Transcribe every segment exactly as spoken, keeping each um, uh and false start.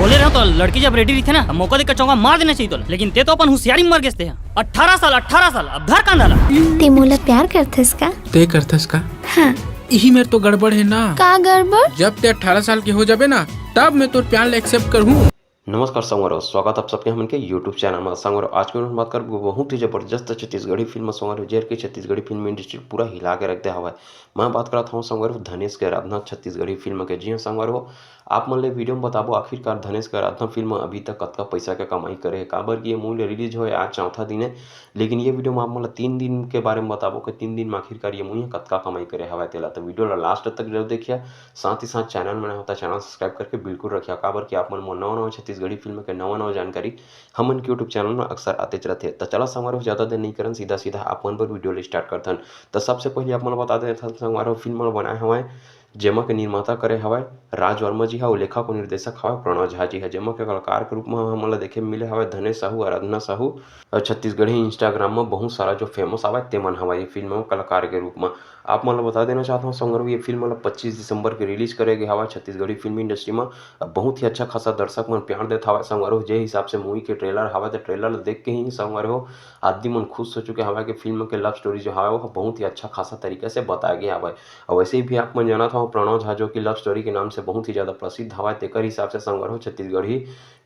बोले रहे तो लड़की जब रेडी रहिथे ना, मौका देख के चौका मार देना चाहिए तोला। लेकिन ते तो अपन हुसियारी में मर गेस ते ह। अठारह साल, अठारह साल, अब धर कांदा ला। ते मोला प्यार करथस का? ते करथस का? हाँ। इही मेर तो गड़बड़ है ना। का गड़बड़? जब ते अठारह साल के हो जाबे ना, तब मैं तोर प्यार ला एक्सेप्ट करहूँ। नमस्कार संगवारी हो, स्वागत आप सबके हमन के YouTube चैनल में। संगवारी हो, आज के हम बात करब बहुत ही जबरदस्त छत्तीसगढ़ी फिल्म संगवारी हो, जेकर के छत्तीसगढ़ी फिल्म इंडस्ट्री पूरा हिला के रख दे हवय। मैं बात करत हूँ संगवारी हो धनेश के आराधना छत्तीसगढ़ी फिल्म के। जी हाँ संगवारी हो, आप मन ले वीडियो में बताबो आखिरकार धनेश के आराधना फिल्म अभी तक कतका पैसा के कमाई करे हे, काबर कि ये मूवी रिलीज होए आज चौथा दिन है, लेकिन ये वीडियो में आप मन ला तीन दिन के बारे में बताबो कि तीन दिन में आखिरकार ये मूवी कतका कमाई करे हवय तेला। तो वीडियो ला लास्ट तक जरूर देखिया, साथ ही साथ चैनल में नवा हो त चैनल सब्सक्राइब करके बिल्कुल रखिया, काबर कि आप मन मोर नवा नवा छत्तीसगढ़ी फिल्म के नवा नवा जानकारी हमन के YouTube चैनल में अक्सर आतेच रथे। त चला संगवारी हो, ज्यादा देर नहीं करन, सीधा सीधा आप मन बर वीडियो ला स्टार्ट करथन। त सबसे पहले आप मन ला बता देथन संगवारी हो, फिल्म ला बनाए हवय जेमा के निर्माता करे हवय राज वर्मा जी हा, अउ लेखक अउ निर्देशक हवय प्रणव झा जी हा, जेमा के कलाकार के रूप में हमन ला देखे मिले हवय धनेश साहू, आराधना साहू, अउ छत्तीसगढ़ी Instagram में बहुत सारा जो फेमस हवय तेमन हवय ये फिल्म में कलाकार के रूप में। आप मन ला बता देना चाहत हूँ संगवारी हो, ये फिल्म ला पच्चीस दिसंबर के रिलीज करे गे हवय छत्तीसगढ़ी फिल्म इंडस्ट्री में। अब बहुत ही अच्छा खासा दर्शक मन प्यार देत हवय संगवारी हो, जे हिसाब से मूवी के ट्रेलर हवय, त ट्रेलर देख के ही संगवारी हो आदमी मन खुश हो चुके हवय कि फिल्म के लव स्टोरी जो हवय वो बहुत ही अच्छा खासा तरीका से बताए गे हवय। और वैसे भी आप मन जानत हव प्रणव झा जो कि लव स्टोरी के नाम से बहुत ही ज्यादा प्रसिद्ध हवय, तेकर हिसाब से संगवारी हो छत्तीसगढ़ी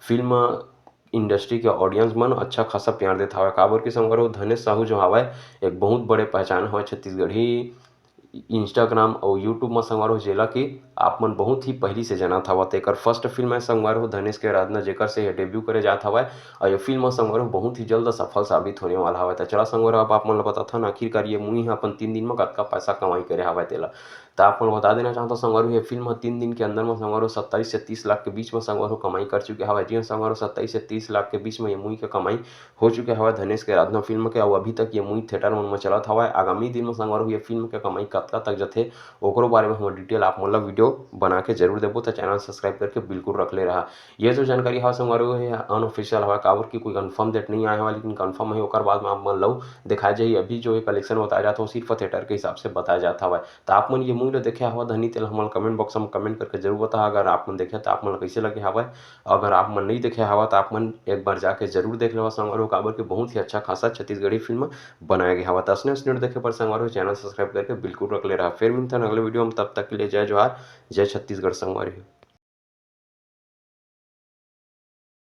फिल्म इंडस्ट्री के ऑडियंस मन अच्छा खासा प्यार देत हवय, काबर कि संगवारी हो धनेश साहू जो हवय एक बहुत बड़े पहचान हवय छत्तीसगढ़ी Instagram और YouTube में संगवारी हो, जेला कि आप मन बहुत ही पहली से जानत हव। तेकर फर्स्ट फिल्म है संगवारी हो धनेश के आराधना, जेकर से ये डेब्यू करे जात हवय। और ये फिल्म संगवारी हो बहुत ही जल्द सफल साबित होने वाला हवय। त चला संगवारी हो, अब आप मन ला बताथन आखिरकार ये मूवी ह अपन तीन दिन में कतका पैसा कमाई करे हवय तेला। त आप मन ला बता देना चाहत हव संगवारी हो, ये फिल्म ह तीन दिन के अंदर में संगवारी हो सत्ताईस से तीस लाख के बीच में संगवारी हो कमाई कर चुके हवय। जी हाँ संगवारी हो, सत्ताईस से तीस लाख के बीच में ये मूवी के कमाई हो चुके हवय धनेश के आराधना फिल्म के, अउ अभी तक ये मूवी थिएटर मन में चलत हवय। आगामी दिन में संगवारी हो ये फिल्म के कमाई कतका तक जथे, ओकरो बारे में हम डिटेल आप मन ला वीडियो बना के जरूर देबो, त चैनल सब्सक्राइब करके बिल्कुल रख ले रहा। ये जो जानकारी हवय संगवारी हो, ये अनऑफिशियल हवय, काबर कि कोई कंफर्म डेट नहीं आए हवय, लेकिन कंफर्म है ओकर बाद में आप मन ला दिखाए जाही। अभी जो ये कलेक्शन बताया जात हवय सिर्फ थिएटर के हिसाब से बताया जात हवय। त आप मन ये मूवी ला देखे हवय धनी तेला हमन कमेंट बॉक्स में कमेंट करके जरूर बताहा। अगर आप मन देखे त आप मन ला कैसे लगे हवय, अगर आप मन नहीं देखे हवा, तो आप मन एक बार जाके जरूर देख लेवा संगवारी हो, काबर के बहुत ही अच्छा खासा छत्तीसगढ़ी फिल्म बनाया गया हवा। त असने असने देखे बर संगवारी हो, चैनल सब्सक्राइब करके बिल्कुल रख ले रहा। फिर मिलते हैं अगले वीडियो में, तब तक के लिए जय जोहार, जय छत्तीसगढ़ संगवारी हो।